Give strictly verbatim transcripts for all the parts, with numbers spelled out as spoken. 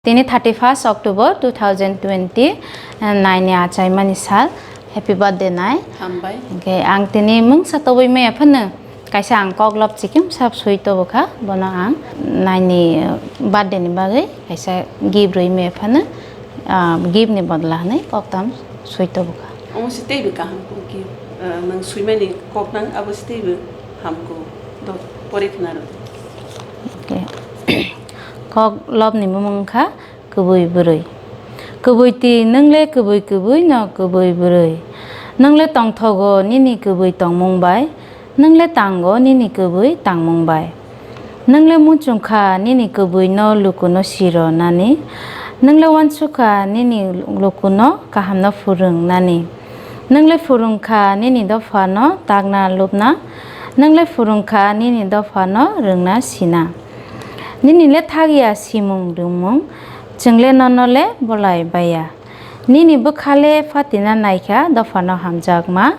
Tini thirty first October two thousand twenty nine ni achaimani sal. Happy birthday nai. Hambai. Hwnkhe ang tini mungsa tobwi maya phano kaisa ang kok lop chikimsa swi tobokha, bono ang naini birthday ni bagwi kaisa gift rwi maya phano, ah, gift ni bodla hwnwi koktam swi tobokha. Omo se teibo kaham kok gift, ah, nwng swimani kok nang abo se teibo hamkuk. Do pore khna rw. Okay. Kok lobni bumung wngkha kwbwi bwrwi. Kwbwi twi, nwng le kwbwi kwbwi no kwbwi bwrwi. Nwng le tongthogo nini kwbwi tongmung bai, nwng le tango nini kwbwi tangmung bai. Nwng le muchung kha nini kwbwi no luku no siro nani, nwng le uansuk kha nini luku no kaham no phwrwng nani. Nwng le phwrwng kha nini dopha no takna lubna, nwng le phwrwng kha nini dopha no rwngna sina. Nini le thak ya simung rwngmung, chwng le nono le bolai baya. Nini bwkha le phatina nai kha dopha no hamjakma,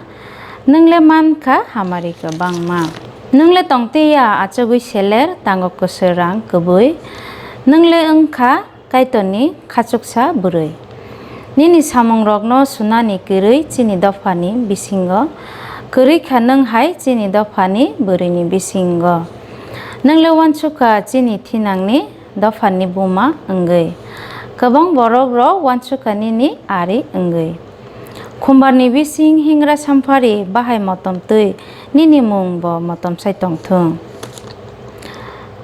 nwng le man kha hamari kwbangma. Nwng le tong twi ya achugwi seler, tango kwswrang kwbwi, nwng le wng kha Kaitorni khachuksa bwrwi. Nini samungrokno sunani kwrwi chini dophani bisingo, kwrwi kha nwng hai chini dophani bwrwini bisingo. Nwng le uansuk kha chini thinangni dophani buma wngwi. Kwbang borokrok uansuk kha nini ari wngwi. Khumbarni bising hingra samphari bahai motom twi nini mung bo motom sai tongthung.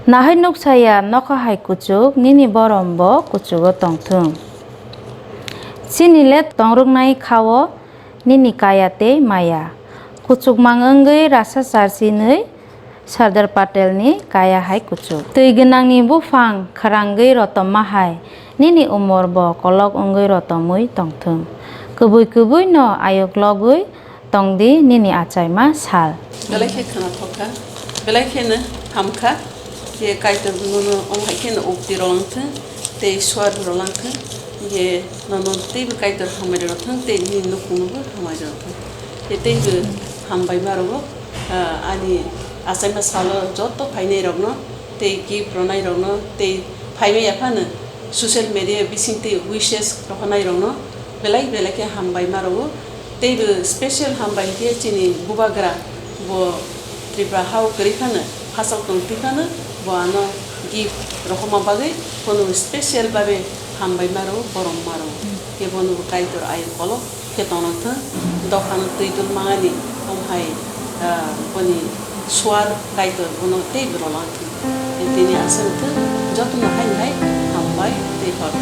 Nahai nuksa ya nokha hai kuchuk, nini borom bo kuchugo tongthung. Chini le tongrwknai kha-o nini kaya tei maya. Kuchukmang wngwi rasa charchinwi Sardar Patelni kaya hai kuchuk. Twi gwnangni buphang khwrangwi rotomma hai, nini umor bo kolok wngwi rotomwi tongthung. Kwbwi kwbwi no ayuk logwi tongdi nini achaima sal. Belai khe khwnathok kha, belai kheno ham kha, je Kaitor nono omo hai kheno ukti rwlang thung, tei suar rwlang thung, je nono teibo Kaitor hamari rw thung, tei nini nukhung nobo hamari rw thung. Je teibo hambai ma rwo, ah, ani achaima salo joto phainai rokno, tei gift rwnai rokno, tei phaimai ya phano social media bising tei wishes rohornai rokno belai belai khe hambai ma rwo. Teibo special hambai khe chini bubagra bo Tripura hao kwrwi phano, hachal tong twi phano bo ano gift rohorma bagwi bono special babe hambai ma rwo, borom ma rwo. Khe bono bo Kaitor ayuk kolok khe tongna thung, dophano twi dul mangani, omo hai, ah, boni suar Kaitor bono teibo rolang thung. Tini aswk thung, jotono hai hai hambai tei hor.